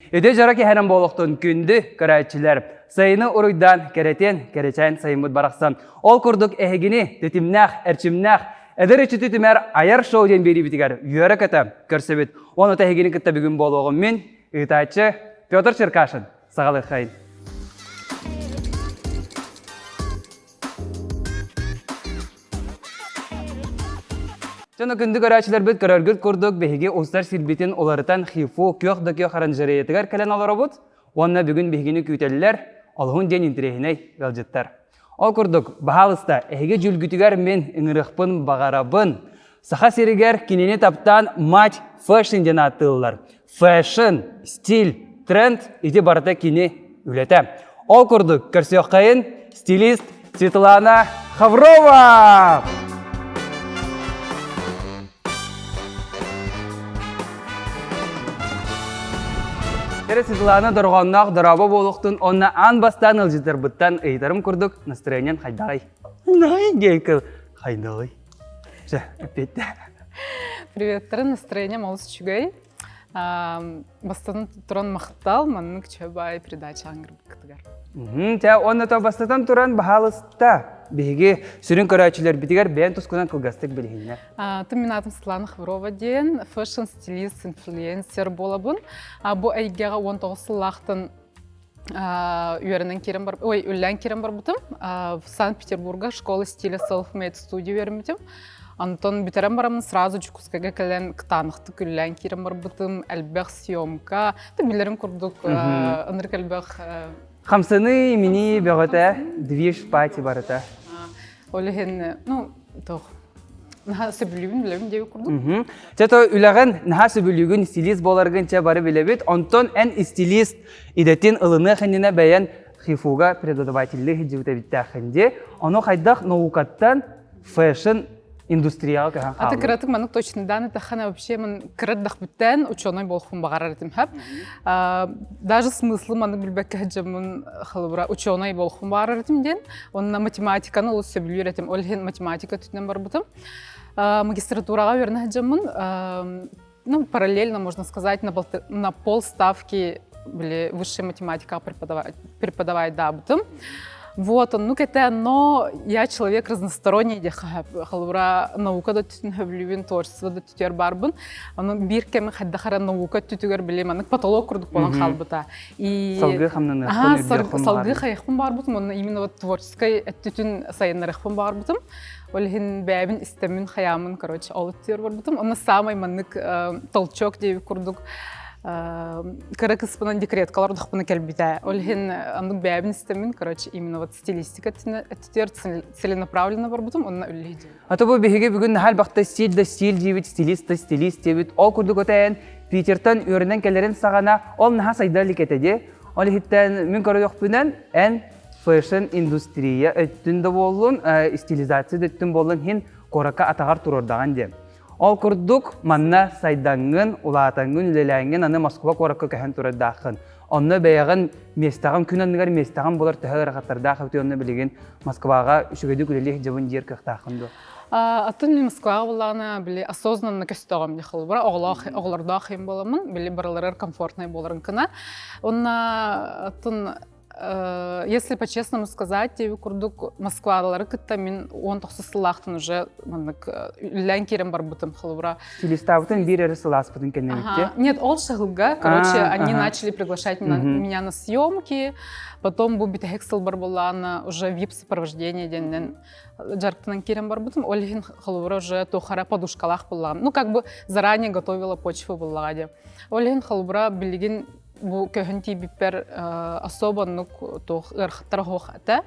Үтүө дьоро киһэнэн буолуохтун күндү көрөөччүлэр. Сайыны уруйдаан кэрэтиэн кэрэчээн сайыммыт барахсан. Ол курдук эһигини тэтимнээх, эрчимнээх, эдэр ыччаты түмэр айар шоу диэн биэриибитигэр үөрэ-көтө көрсөбүт. Уонна эһигини кытта бүгүн буолуоҕум мин, ыытааччы Петр Черкашин. Саҕалыаххайын. Дьоно күндү көрөөччүлэрбит көрөргүт курдук биһиги устар сирбитин уларытан ХИФУ күөх да күөх оранжереятыгар кэлэн олоробут уонна бүгүн биһигини күүтэллэр олуһун диэн интэриэһинэй ыалдьыттар. Ол курдук, баһаалыста, эһиги дьүүлгүтүгэр мин ыҥырыахпын баҕарабын. Саха сиригэр кинини таптаан мать фэшн диэн ааттыыллар. Фэшн, стиль, тренд ити барыта кини үлэтэ. Ол курдук, көрсүөххэйин стилист Светлана Хаврова! Кэрэ Светлана дорҕоонноох дорообо буолуохтун уонна аан бастаан ыалдьыттарбыттан ыйытарым курдук настроениеҥ хайдаҕый? Най хайдаҕый? Чэ, эппиэттэ. Приветтары, настроением олус үчүгэй. Бастатан туран махтал, маннык чөбай передача аңгырбыккытыгар. Чэ, уонна то бастатан туран баһаалыста биһиги сүрүн көрөөччүлэрбитигэр бэйэн тускунан кылгастык билиһиннэр. Тым мин аатым Светлана Хвырова диэн, фэшн-стилист, инфлюенсер буолабын. Бу эйгэҕэ 19 сыллаахтан үөрэнэн киирэн бар ой үллээн киирэн барбытым в Санкт-Петербурга школа стиля self-made студия үөрэммитим Онтон бүтэрэн бараммын сразу Дьокуускайга кэлэн кытаанахтык үллээн киирэн барбытым элбэх съемка билэрим курдук ынырык элбэх Хамсаныы, иминии бөҕөтө, движ пати барыта. Ол иһин, ну, туох наһаа сөбүлүүбүн билэбин диэбит курдук. Чэ то үлэҕин наһаа сөбүлүүгүн стилист буоларгын чэ бары билэбит. Онтон эн стилист идэтин ылыныах иннинэ бэйэн ХИФУга преподавателлии сылдьыбыт эбиттээххин дии. Ону хайдах наукаттан фэшн индустрияҕа көһөн хаалла. Аты кыратык маннык точно дан этаххана вообще мын кыраддахпыттан ученый буолхун баҕарар этим хап. Даже смыслы маннык билбэккэ сылдьаммын холобура ученый буолхун баҕарар этим диэн. Онно математиканы олус сөбүлүүр этим. Ол иһин математика өттүнэн барбытым. Магистратураҕа үөрэнэ сылдьаммын ну, параллельно, можно сказать, на, на полставки били высшая математика преподавать, преподавать даабытым. Вот, ну кете, но я человек разносторонний, холобура наука да түтүн хөбүлүүбүн, творчество да түтүөр барбын. Ону биир кэми хайдахара наука түтүгэр били маннык потолок курдук болон хаалбыта. И салгыы хамнаныахпын салгыы хайахпын баарбытым, онно именно вот творческой өттүтүн сайыннарыахпын баарбытым. Ол иһин бэйэбин истэммин хайаамын, короче, ол өттүгэр барбытым. Онно самай маннык толчок диэбит курдук кыра кыспынан декреткалар олордохпуна кэлбитэ. Ол иһин оннук бэйэбин истэммин, короче, именно вот стилистика өттүтүгэр целенаправленно барбытым, онно үллэһидим. А то бу биһиги бүгүн наһаа элбэхтэ стиль да стиль диибит, стилист да стилист диэбит. Ол курдук өтөйөн Питертэн үөрэнэн кэлэрин саҕана ол наһаа сайда илик этэ дии. Ол иһиттэн мин көрүөхпүнэн эн фэшн индустрия өттүн да буоллун, стилизация да өттүн буоллун иһин куоракка атаҕар туруордаҕын диэн. Ол курдук манна сайдаҥҥын, улаатаҥҥын, үлэлээҥҥин аны Москва куоракка көһөн турардааххын. Онно бэйэҕин миэстэҕин күн анныгар миэстэҕин булар төһө ыарахаттардаах эбитий онно билигин Москваҕа үчүгэйдик үлэлиэх дьабын диир кыахтааххын дуо? Атын мин Москваҕа буоллаҕына били осознанно көстөҕүм дии холобура оҕолоох оҕолордоох им буоламмын били барыларыгар комфортнай буоларын гына. Онно атын если по-честному сказать, диэби курдук Москвалары кытта мин 19 сыллаахтан уже маннык үллээн киирэн барбытым холобура. Стилистаабытын биир эрэ сылааспытын кэннибитте. Нет, ол шагылга, короче, они начали приглашать меня на съемки, потом бу бүтэһик сылбар буоллаана уже вип-сопровождение диэннэн дьарыктанан киирэн барбытым. Ол иһин холобура уже туохара подушкалаах буоллаҕым. Ну, как бы заранее готовила почву буоллаҕа диэ. Ол иһин холобура билигин бу көһөн тиийбиппэр особо оннук туох ыарахаттара суох этэ.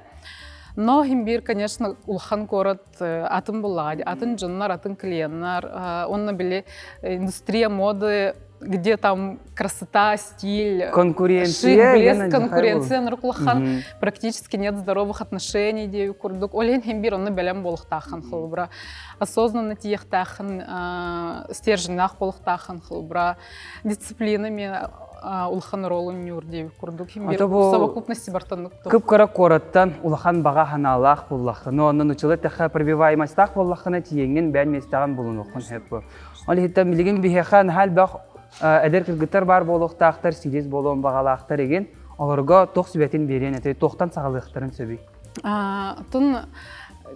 Но иһин биир, конечно, улахан куорат атын буллаҕа атын дьоннор, атын клиеннар, онно били индустрия моды, где там красота, стиль, конкуренция, шик, блеск, конкуренция нурук улахан, практически нет здоровых отношений диэби курдук. Ол иһин биир онно бэлэм буолуохтааххын холобура, осознанно тиийиэхтээххин, стерженнаах буолуохтааххын холобура, дисциплина мен улахан ролун ньуур диэбит курдук совокупности бартаннык Кып-кыра куораттан улахан баҕа санаалаах буллаххына, онон учулы тэхэ пробиваемостаах буоллаххына тиийэҥҥин бэйэн миэстэҕин булунуоххун сөп. Ол иһиттэн билигин биһиэхэ наһаа элбэх. эдэр кыргыттар баар буолуохтаахтар, стилист буолуон баҕалаахтар игин, олорго туох сүбэтин биэриэн этэй, туохтан саҕалыахтарын сөбүй? Тун,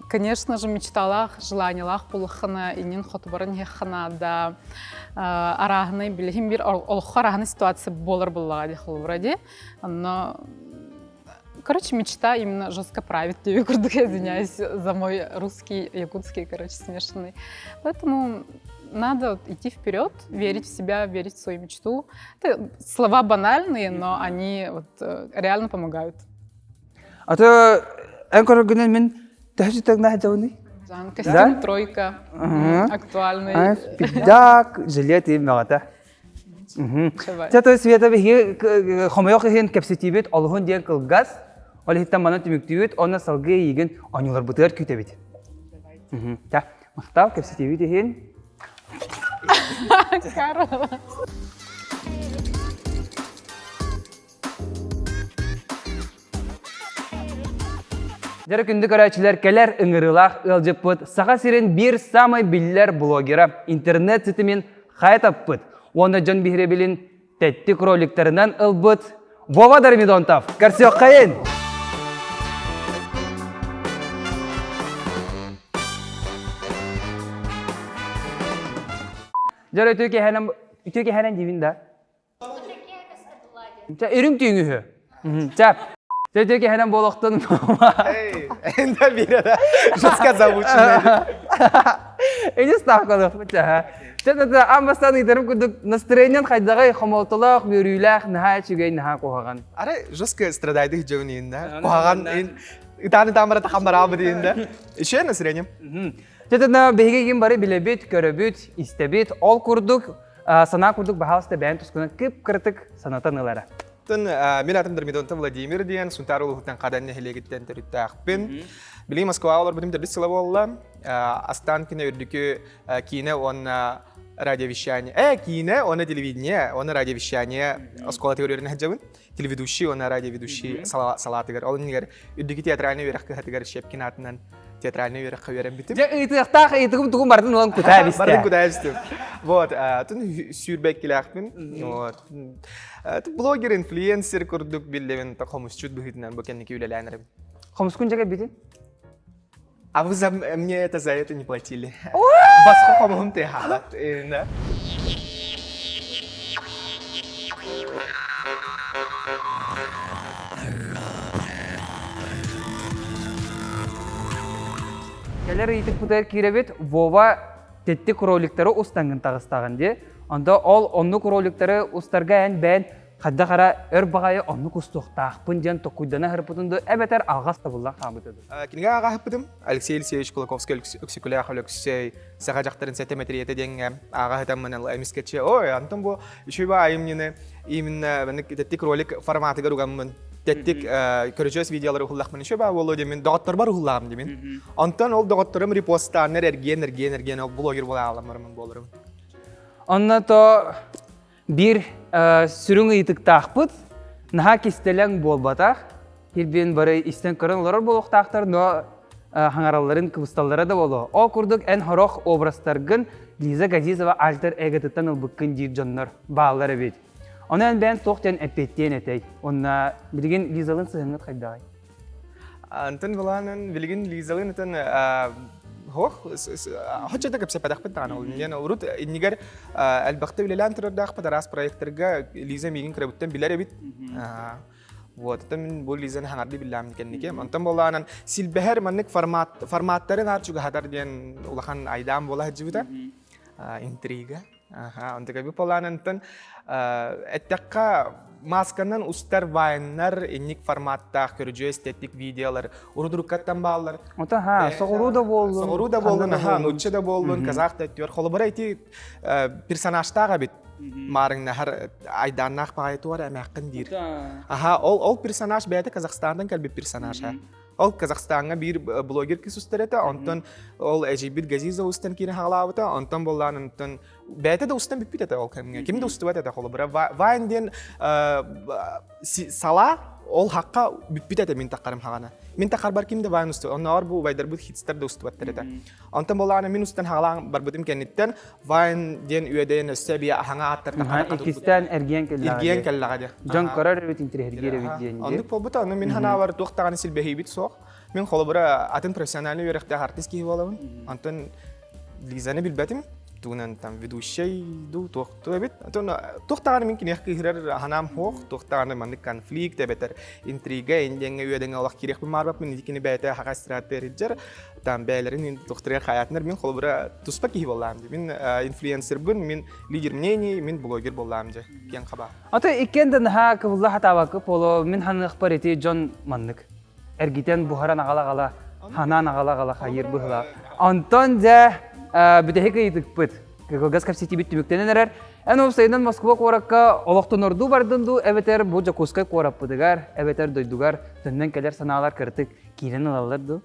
конечно же, мечталаах, желаниялаах буоллаххына, иннин хоту баран иһиэххэ да арааһынай билиһин бир олоххо арааһынай ситуация буолар буоллаҕа дии холобура дии. Онно Короче, мечта именно жестко правит тебе, курдук, я извиняюсь за мой русский, якутский, короче, смешанный. Поэтому надо идти вперед, верить в себя, верить в свою мечту. Это слова банальные, но они вот э, реально помогают. А то эн көрөргүнэн мин төһө сүтэгнээх дьабыный? Костюм тройка, актуальный. Пиджак, жилет и мөҕөтө. Чэ, то Света биһиги хомойох иһин кэпсэтиибит олуһун диэн кылгас, ол иһиттэн манан түмүктүүбүт, уонна салгыы эйигин оонньууларбытыгар күүтэбит. Чэ, махтал кэпсэтиибит иһин. Карла. Дьэ күндү көрөөччүлэр кэлэр ыҥырыылаах ыалдьыппыт Саха сирин биир саамай биллэр блогера, интернет ситимин хайа таппыт уонна дьон биһирэбилин тэттик роликтарынан ылбыт Вова Дормидонтов. Көрсүөххэйин! Дьэ үтүө киэһэнэн үтүө киэһэнэн диибин да. Чэ, үрүҥ түүҥ үһү. Чэ, Чэ, киһинэн буолуохтун. Энда биирэ жестко заученный. Эни ставкалыахпыт чэ. Чэ, это аан бастаан ыйтарым курдук настроениен хайдаҕай хомолтолоох, үөрүүлээх, наһаа үчүгэй, наһаа куһаҕан. Арай жестко страдайды дьон иинда. Куһаҕан ытааны таамара тахамараабыт иинда. Еще настроением. Чэ, биһиги ким бары билэбит, көрөбүт, истэбит. Ол курдук санаа курдук баһаалыста бэйэн тускунан кып-кыратык санатан ылара. Тын мин атым Дормидонтов Владимир диэн Сунтаар улууһуттан Хадан нэһилиэгиттэн төрүттээхпин. Билигин Москваҕа олорбутум төрдүс сыла буолла. Астаан күнэ үрдүкү киинэ уонна радиовещание. Э, киинэ уонна телевидение, уонна радиовещание оскуолатыгар үөрэнэ сылдьабын. Телеведущий уонна радиоведущий салаатыгар. Ол иннигэр үрдүкү театральный үөрэх кыһатыгар Щепкин аатынан театральный үөрэххэ үөрэммитим. Дьэ ыйытыахтаах ыйытыгым тугун бардын ылан кутаа бистэ. Бардын кутаа бистим. Вот, тун сүүрбэккилээхпин. Вот. Блогер, инфлюенсер курдук биллэбин хомусчут быһыытынан бу кэнники үлэлээн эрэбин. Хомускун дьэ кэлбитин? А вы за мне это за это не платили. Басқа хомуһум тыаһаабат. Кэлэр ыйытыкпытыгар киирэбит Вова тэттик роликтары устаҥҥын таҕыстаҕын дии. Онто ол оннук роликтары устарга эн бэйэн хайдах эрэ өр баҕайы оннук устуохтаахпын диэн токуйдана сырыппытын дуу эбэтэр алҕас табыллан хаалбыта дуу? Кинигэ ааҕаһыппытым Алексей Елисеевич Кулаковскай Өксөкүлээх Өлөксөй саха дьахтарын сэтэ мэтириэтэ диэҥҥэ ааҕа сытаммын эмискэччи ой антон бу үчүгэй айымньыны именно маннык тэттик ролик форматыгар угаммын тэттик көрүчүөс видеолары уһуллахпын үчүгэй баа буолуо диэмин доҕотторбор уһуллаам диэмин онтон ол доҕотторум репостааннар эргиэн эргиэн эргиэн ол блогер буола аламмарымын буоларым Онно то Биир сүрүн ыйытыктаахпыт, наһаа кистэлэҥ буолбатах, кирбиэн бары истэн көрөн олорор буолуохтаахтар, но хаҥаралларын кыбысталлара да буолуо. Ол курдук эн сорох образтаргын Лиза Газизова альтер эготыттан ылбыккын диир дьоннор бааллар эбит. Ону эн бэйэн туох диэн эппиэттиэн этэй? Уонна билигин Лизалыын сыһыаҥҥыт хайдаҕый? Антон былаанын билигин Лизалыын ытан хоох хоччо да кэпсэппэтэхпит даҕаны ол иннинэ урут иннигэр элбэхтэ үлэлээн турардаахпыт араас проекттарга Лиза миигин кырабыттан билэр эбит вот это мин бу Лизаны хаҥарды биллэм кэнники онтон буоллаанан силбэһэр маннык формат форматтарын аар чугаһатар диэн улахан айдаан буола сылдьыбыта интрига Аха, онтукайбы полаанантан эттэххэ масканан устар вайннар инник форматтаах көрүдьүөс тэттик видеолар урудуруккаттан бааллар. Ото ха, соҕуруу да буоллун. Соҕуруу да буоллун, аха, нуучча да буоллун, казах да өттүгэр. Холобура ити персонажтаах эбит. Маарыҥнаһар айдааннаах баҕайы туора эмээххин диир. Аха, ол ол персонаж бэйэтэ Казахстантан кэлбит персонаж. Ол Казахстаҥҥа биир блогер кыыс устар этэ, онтон ол эдьиийбит Газиза устан киирэн хаалаабыта, онтон буоллаан онтон бэйэтэ да устан бүппүт этэ ол кэмҥэ. Ким да устубат этэ холобура. Вайн диэн салаа. Ол хакка бүппүт этэ мин таххарым хаҕана. Мин таххарбар ким да вайн усту. Оннооҕор бу убайдарбыт хитстар да устубаттар этэ. Онтон буолаана мин устан хаҕалаан барбытым кэнниттэн вайн диэн үөдэйэн өссө эбии аһаҥа ааттар таххара Иккистээн эргийэн кэллэҕэ. Эргийэн кэллэҕэ диэ. Дьон көрөр эбит, интириэһиргиир эбит диэн. Оннук буолбута. Ону мин ханаабар туох даҕаны силбэһиибит суох. Мин холобура атын профессиональный үөрэхтээх артист киһи буолабын. Онтон Лизаны билбэтим. Тугунан там ведущай дуу туох ту эбит. Онтон туох даҕаны мин киниэхэ кыыһырар ханаам суох, туох даҕаны маннык конфликт эбэтэр интрига индиэҥҥэ үөдэҥҥэ олох киириэхпин баарбаппын ити кини бэйэтэ хака эстрадата эридьэр там бэйэлэрин туохтарыгар хаайаатынар мин холобура туспа киһи буоллаам дии. Мин инфлюенсербын, мин лидер мнений, мин блогер буоллаам дьэ киэҥ хаба. Ото иккиэн да наһаа кыбылла хатаабакка поло мин ханыахпар ити дьон маннык эргитэн буһаран аҕала-аҕала, ханаан аҕала-аҕала хайыыр быһыылаах. Онтон дьэ бүтэһик ыйытыкпыт. Кылгас кэпсэтиибит түмүктэнэн эрэр. Эн уопсайынан Москва куоракка олохтонордуу бардын дуу, эбэтэр бу Дьокуускай куораппытыгар, эбэтэр дойдугар төннөн кэлэр санаалар кырытык киирэн ылаллар дуу?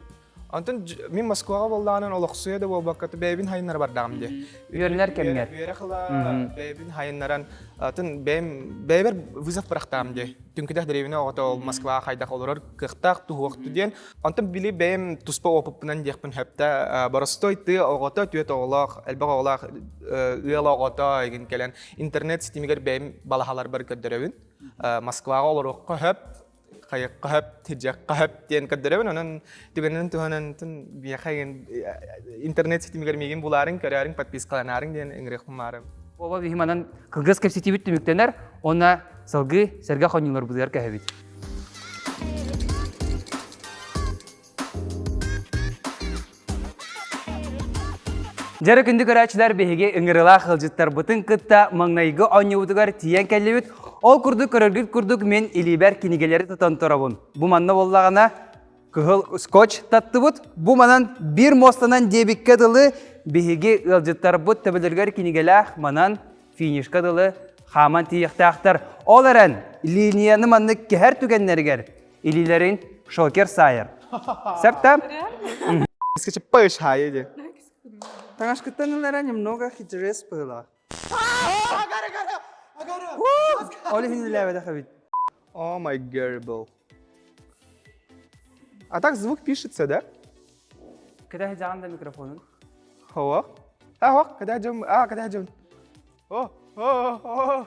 Онтон мин Москваҕа буоллаҕынан олохсуйа да буолбакка бэйэбин хайыннара бардаҕым дии. Үөрэнэр кэмҥэр. Үөрэх ыла бэйэбин хайыннаран атын бэйэм бэйэбэр вызов бырахтаҕым дии. Түҥкүтэх дэриэбинэ оҕото ол Москваҕа хайдах олорор кыахтаах туһуохту диэн. Онтон били бэйэм туспа опыппынан диэхпин сөптө. Боростой тыа оҕото, түөрт оҕолоох, элбэх оҕолоох ыал оҕото игин кэлэн интернет ситимигэр бэйэм балаһаларбар көрдөрөбүн. Москваҕа олоруохха сөп, хайыахха сөп, тирдьиэххэ сөп диэн көрдөрөбүн. Онон түгэнинэн туһанан биэхэ интернет ситимигэр миигин булаарыҥ, көрөөрүҥ, подпискаланаарыҥ диэн ыҥырыахпын баарым. Оба биһи манан кылгас кэпсэтиибит түмүктэнэр уонна салгыы сэргэх оонньууларбытыгар көһөбүт. Дьэрэ күндү көрөөччүлэр биһиги ыҥырылаах ыалдьыттарбытын кытта маҥнайгы оонньуубутугар тиийэн кэллибит. Ол курдук көрөргүт курдук мин илиибэр кинигэлэри тутан турабын. Бу манна буоллаҕына кыһыл скотч таттыбыт. Бу манан биир муостанан диэбиккэ дылы биһиги ыалдьыттарбыт төбөлөрүгэр кинигэлээх манан финишка дылы хааман тиийиэхтээхтэр. Ол эрэн линияны маннык кэһэр түгэннэригэр илиилэрин шокер саайар. Септа? Скачаппай шаайы де. Таҥашкыттан ылара немного хитрес быһыылаах. Ол иһин үлээбэтэх эбит. О май гербл. А так звук пишется, да? Когда жаҕан да микрофонун. Хоо. А, хоо, когда жум, а, когда жум. О, о, о.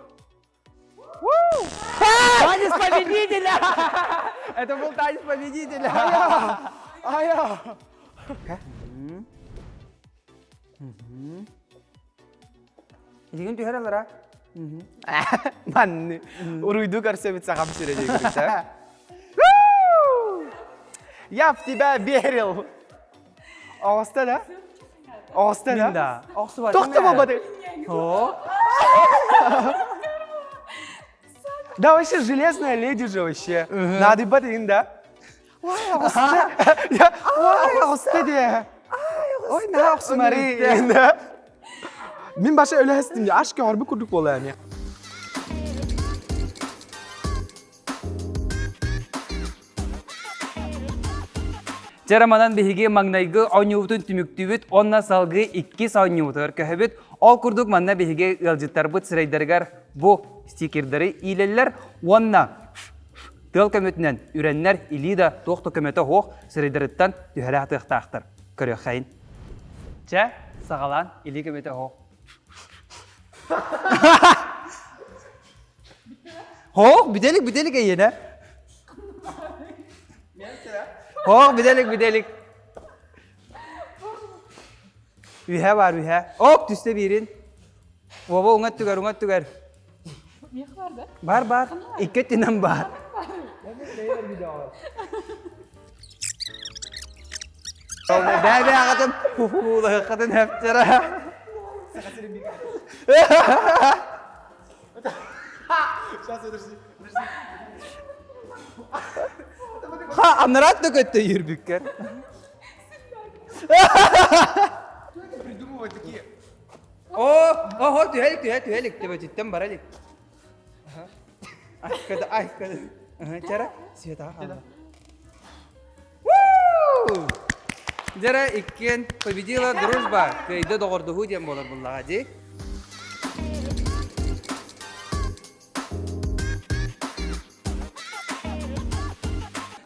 Танец победителя! Это был танец победителя! Ая! Илигин түһэр алара. Манны уруйду көрсөбүт сахам сирэ диэбитэ. Я в тебя верил. Оҕуста да? Оҕуста да? Да. Охсубат. Тохто болбады. О. Да вообще железная леди же вообще. Надо бадын, да? Ой, оҕуста. Ой, оҕуста де. Ой, на охсумари. Да. Мин баша өлөһөстүм аш көҕөрбү курдук буолаа эмиэ. Дьэ, манан биһиги маҥнайгы оонньуубутун түмүктүүбүт уонна салгыы иккис оонньуубутугар көһөбүт. Ол курдук манна биһиги ыалдьыттарбыт сирэйдэригэр бу стикердэри иилэллэр уонна тыал көмөтүнэн үрэннэр илии да туох да көмөтө суох сирэйдэриттэн түһэрэ сатыахтаахтар. Көрүөххэйин. Чэ, саҕалаан илии көмөтө суох. Хоох, бүдэлик, бүдэлик эйиэнэ. Хоох, бүдэлик, бүдэлик. Үһэ бар, үһэ. Оп, түстэ биирин. Уоба уҥа өттүгэр, уҥа өттүгэр. Бар, бар. Икки өттүнэн бар. Бээ-бээ аҕатын хухуулаһыккатын хэптэрэ. Сейчас, подожди, подожди. Ха, анарат да көттө юрбүккер. Придумывать такие. О, ого, түһэлик, түһэ, түһэлик, төбөтүттэн бара илик. Ай, када, ай, када. Чара, Света хаалла. Дьэрэ иккиэн победила дружба, кыайда доҕордоһуу диэн буолар буллаҕа дии.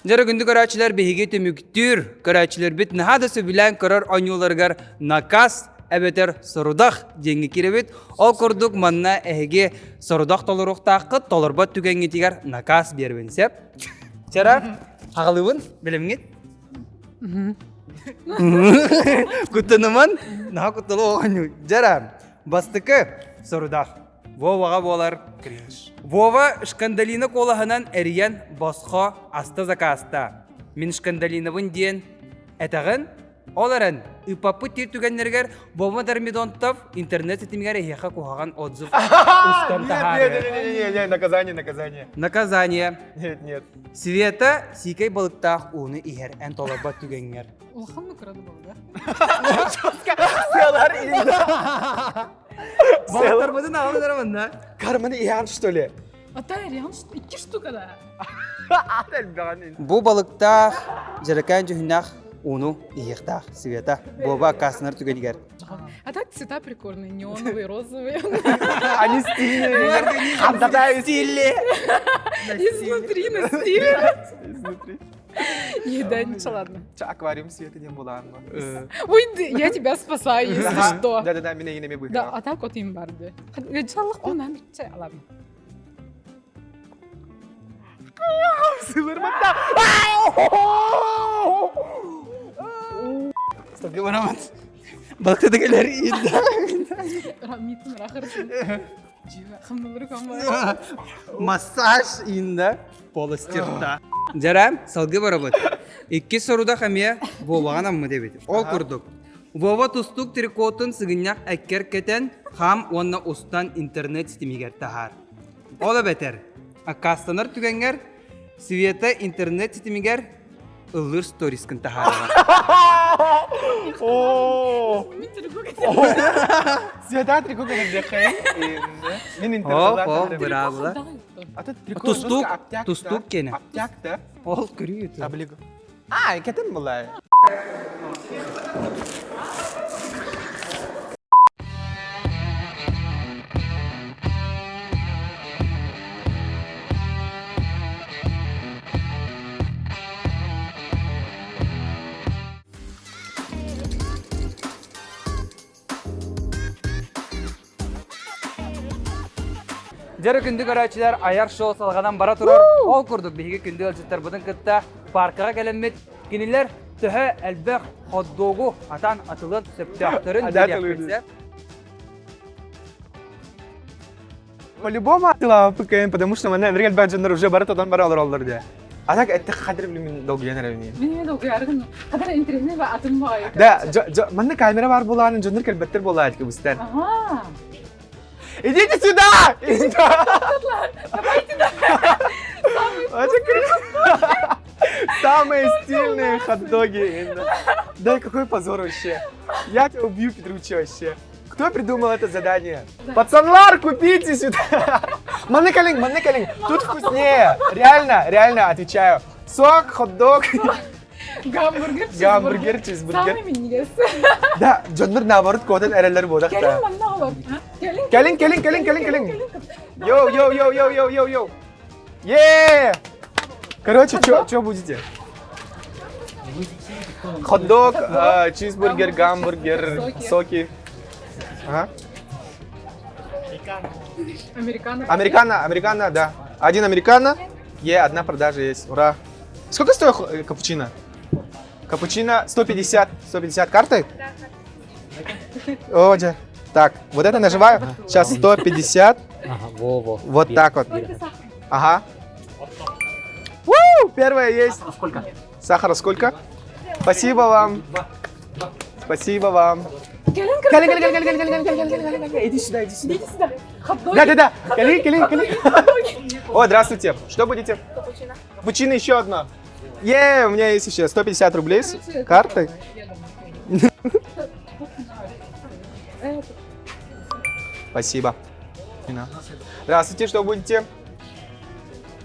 Дьэ күндү көрөөччүлэр биһиги түмүктүүр көрөөччүлэрбит наһаа да сөбүлээн көрөр оонньууларыгар наказ эбэтэр сорудах диэҥҥэ киирэбит. Ол курдук манна эһиги сорудах толоруохтааххыт, толорбот түгэҥҥитигэр наказ биэрбин сөп. Чара, хаҕалыыбын, билимҥит? Куттаныман, наһаа кутталы оонньуу. Дьара, бастакы сорудах. Воваҕа буолар. Вова Шкандалина куолаһынан эрийэн босхо аста закааста. Мин Шкандалинабын диэн этэҕин. Ол эрэн, ыыппаппыт диир түгэннэригэр Вова Дормидонтов интернет ситимигэр эһиэхэ куһаҕан отзыв устан таһаарар. Не, не, не, наказание, наказание. Наказание. Нет, нет. Света сиикэй балыктаах ууну иһэр эн толорбот түгэҥҥэр. Улахан кырады буолда. Сыалар Балыктарбытын аҕалан эрэ манна. Карманы иһэн что ли? Ата иһэн икки штука да. Бу балыктаах дьэрэкээн дьүһүннээх ууну иһиэхтээх Света. Буоба аккаастанар түгэнигэр. А так цвета прикольные, неоновые, розовые. Они стильные. Стильные. Изнутри на стиле. Изнутри. Еда, ничего, ладно. Аквариум света не было. Ой, я тебя спасаю, если что. Да-да-да, меня и не Да, а так вот им барды. Ладно. Сылырматта. Стоп, барамат. Балыкты кэлэр Митин Массаж инда полости рта. Дьара, салгы барабыт. Икки сорудах эмиэ Воваҕа наммыт эбит. Ол курдук, Вова тустуук трикотун сыгынньах эккэр кэтэн, хам уонна устан интернет ситимигэр таһаар. Ол эбэтэр, аккаастанар түгэҥҥэр Света интернет ситимигэр ыллыыр сторискын таһаарара. Света трико кэлэрдиэххэй. Мин интернет быраабыла. Тустуук, тустуук киэнэ. Аптяк да. Ол көрүү. Таблиго. А, кэтим была. Дьэ күндү көрөөччүлэр айар шоу салҕанан бара турар. Ол курдук биһиги күндү ыалдьыттарбытын кытта паркаҕа кэлэммит кинилэр төһө элбэх хот-догу атан атылыан сөптөөхтөрүн билиэхпит. По-любому атылаабыппыт потому что манна Эндрик элбэх дьоннор уже бары тотон бара олороллор дии. А так это хадыр билимин долгуйан эрэ Мин долгуйаргын хадыр интересный ба атын баҕайы. Да, манна камера бар буолаан дьоннор кэлбэттэр буолаат кыбыстан. Ага. Идите сюда! Давайте да. Самые стильные хот-доги. Да, какой позор вообще. Я тебя убью, Петруччи, вообще. Кто придумал это задание? Пацанлар, купите сюда! Манна кэлиҥ, манна кэлиҥ. Тут вкуснее. Реально, реально, отвечаю. Сок, хот-дог. Гамбургер, Гамбургер, чизбургер. Самый минигес. Да, дьоннор наоборот куотан эрэллэр буолах Кэлиҥ манна олор. Кэлиҥ. Кэлиҥ, кэлиҥ, кэлиҥ, кэлиҥ, кэлиҥ. Йоу, йоу, йоу, йоу, йоу, йоу, йоу. Е! Короче, что будете? Хот-дог, чизбургер, гамбургер, соки. Ага. Американо. Американо, американо, да. Один американо, е, одна продажа есть, ура. Сколько стоит капучино? Капучино 150, 150 картой? Да, О, да. Так, вот это нажимаю. Сейчас 150. Ага, во-во. Вот так вот. Ага. У, первое есть. Сколько? Сахара сколько? Спасибо вам. Спасибо вам. Кэлиҥ, Кэлиҥ, кэлиҥ, кэлиҥ, кэлиҥ, кэлиҥ, кэлиҥ, кэлиҥ, кэлиҥ, кэлиҥ. Иди сюда, иди сюда. Идите сюда. Хот-доги. Да, да, да. Кэлиҥ, кэлиҥ, кэлиҥ. О, здравствуйте. Что будете? Капучино. Капучино еще одно. Е, у меня есть еще 150 рублей с Короче, картой. я думаю, Это Спасибо. Здравствуйте, что будете?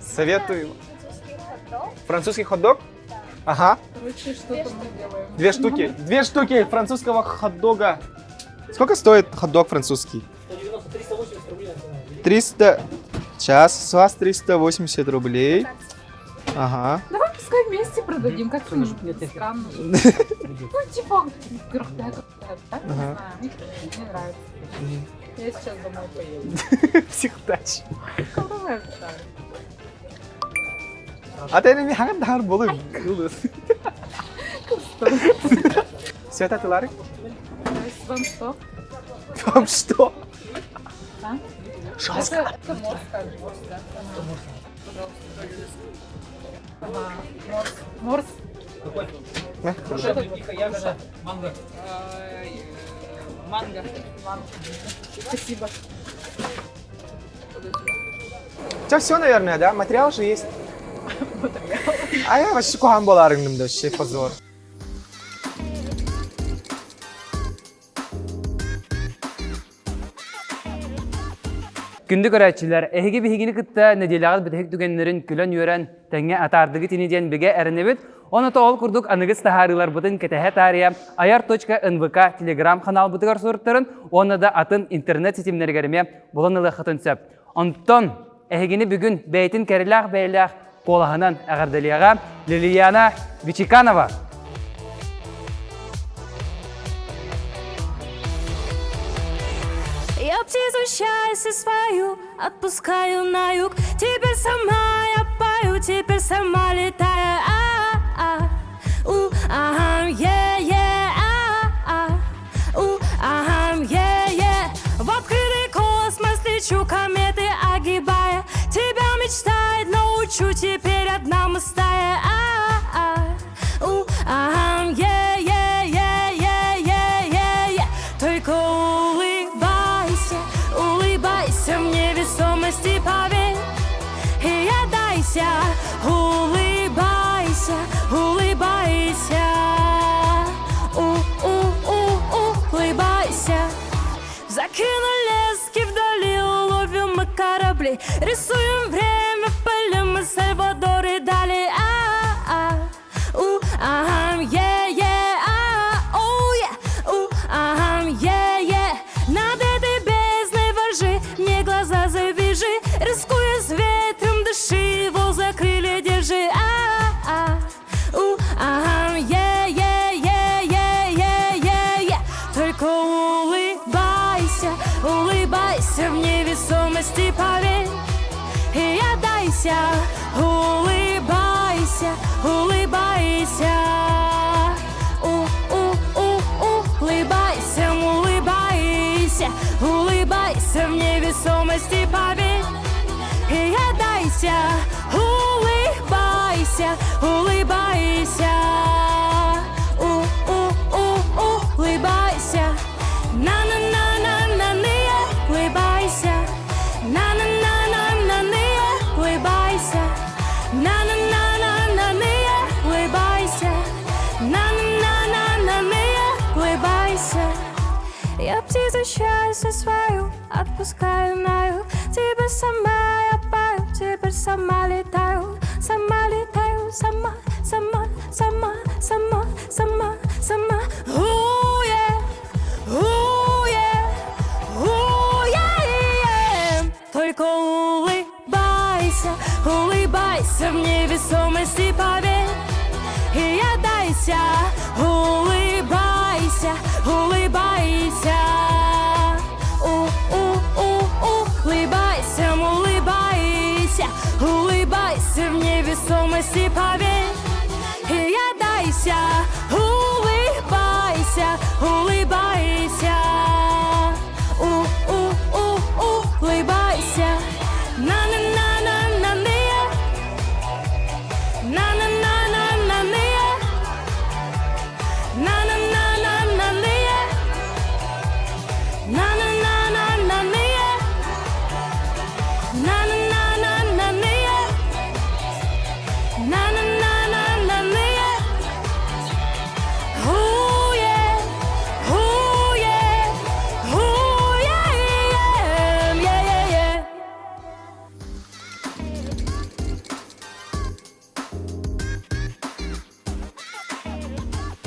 Советую. Французский хот-дог. Французский хот-дог? Ага. Короче, что-то мы делаем. Две штуки. Две штуки французского хот-дога. Сколько стоит хот-дог французский? 300... Сейчас, с вас 380 рублей. Ага. Давай. Пускай вместе продадим, как странно. Ну, типа, да? Не знаю, мне нравится. Я сейчас домой поеду. Психтач. Колдовая встала. А ты не хаган дар болу. Света Тиларик? Вам что? Вам что? А? Шаска. Это морс, как морс, да? Пожалуйста. Ага, морс. Морс. Какой? Ягода. Манго. Манго. Спасибо. У тебя все, наверное, да? Материал же есть. А я вообще кухан боларым да, вообще позор. Күндү көрөөччүлэр, эһиги биһигини кытта нэдиэлэҕит бүтэһик түгэннэрин күлэн-үөрэн тэҥҥэ атаардыгыт ини диэн бигэ эрэнэбит. Онон ол курдук аныгыс таһаарыыларбытын кэтэһэ таарыйа ayar.nvk телеграм-ханаалбытыгар суруттарын уонна да атын интернет ситимнэригэр эмиэ булан ылыаххытын сөп. Онтон эһигини бүгүн бэйэтин кэрэлээх бэйэлээх куолаһынан эҕэрдэлиэҕэ Лилияна Вичиканова. Я птицу счастье свою отпускаю на юг. Теперь сама я пою, теперь сама летаю. А, а, у, ага, е, е, а, а, у, ага, е, е. В открытый космос лечу, кометы огибая. Тебя мечтать научу, теперь одна мы стая. А, а, у, ага, е, е, е, е, е, е, е. Только улыбайся, улыбайся мне весомости, поверь. И отдайся, улыбайся, улыбайся. У, у, у, улыбайся. Закину лески вдали, уловим мы корабли. Рисуем время в пыли, мы Сальвадор и Дали. А, а, у, ага, е, е, а, оу, е, у, ага, е, е. Над этой бездной воржи, мне глаза завяжи. Рискуя с ветром, дыши, его за крылья держи. А, а, у, ага, е, е, е, е, е, е, е. Только улыбайся, улыбайся в невесомости, поверь. И отдайся, улыбайся, улыбайся. У, у, у, улыбайся, улыбайся, улыбайся в невесомости, поверь. И отдайся, улыбайся, улыбайся. У, у, у, улыбайся. На на на на на на улыбайся. На на на на на на улыбайся. На на на на на на улыбайся. На на на на на на улыбайся. Я птицу счастье свою отпускаю на юг. Теперь сама я пою, теперь сама летаю. Сама летаю, сама, сама, сама, сама, сама, сама. Ooh, yeah, ooh, yeah, ooh, yeah, yeah. Только улыбайся, улыбайся в невесомости, поверь. И отдайся, улыбайся, улыбайся. У, у, у, улыбайся, улыбайся, улыбайся в невесомости, поверь. И отдайся, улыбайся, улыбайся. У, у, у, улыбайся.